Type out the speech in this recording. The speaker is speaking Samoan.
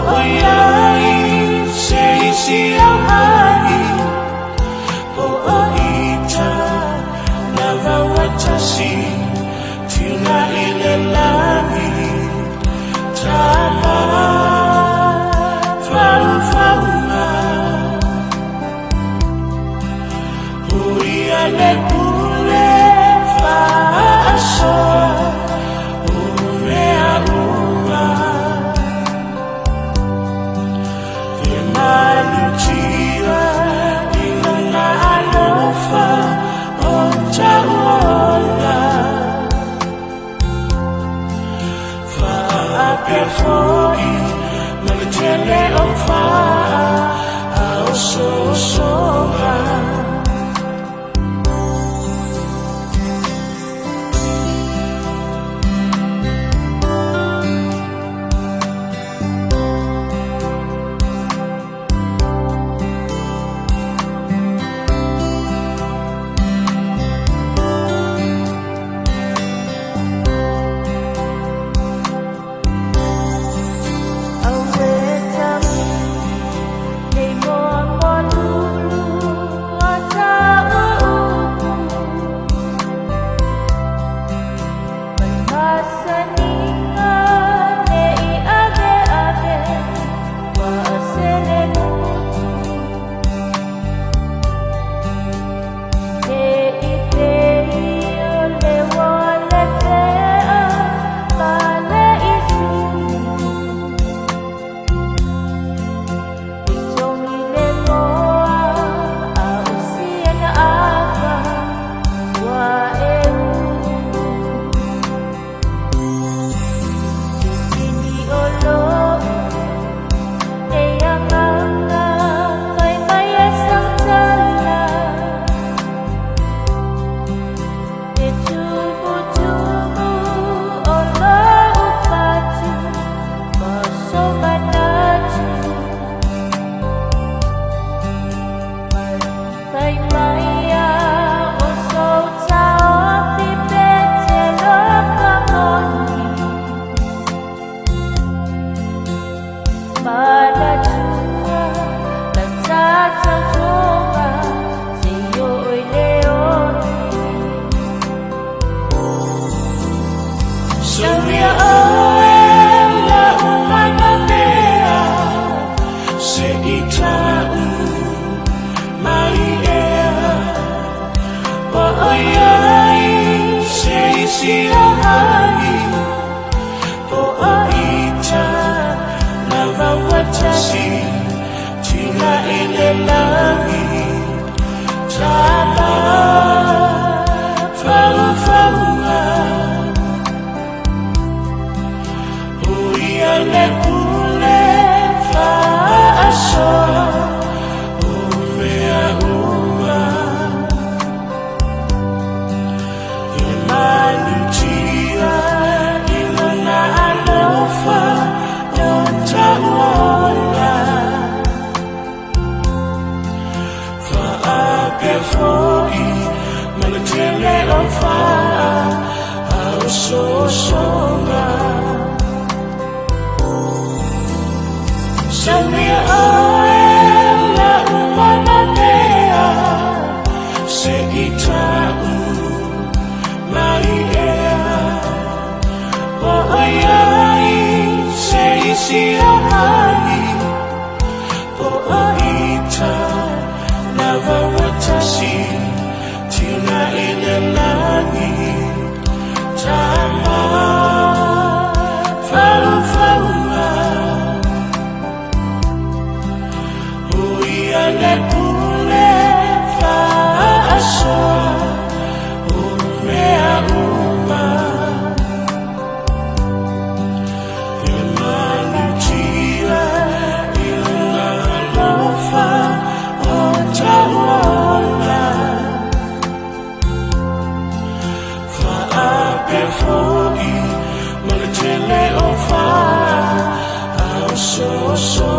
Po'oiai se isi auhani Po'oita lava watasi Tila ile lagi Tama Fau-faunga Uia le pule fa'asoa O mea uma E malutia i lona alofa o ta'uola Fa'apea fo'i ma le tele o fa'a Aososoga. Sauia oe la umana mea Se i ta'u mai ea Po'oiai se isi auhani Po'oita lava watasi Tila ile lagi Tama Fau-faunga Uia le pule fa'asoa O mea uma E malutia i lona alofa o ta'uola Fa'apea fo'i ma le tele o fa'a Aososoga. Sauia oe la umana mea Se i ta'u mai ea Po'oiai se isi auhani Po'oita lava watasi Tila ile lagi Tama Fau-faunga Uia le pule fa'asoa O mea uma E malutia i lona alofa o ta'uola Fa'apea fo'i ma le tele o fa'a Aososoga.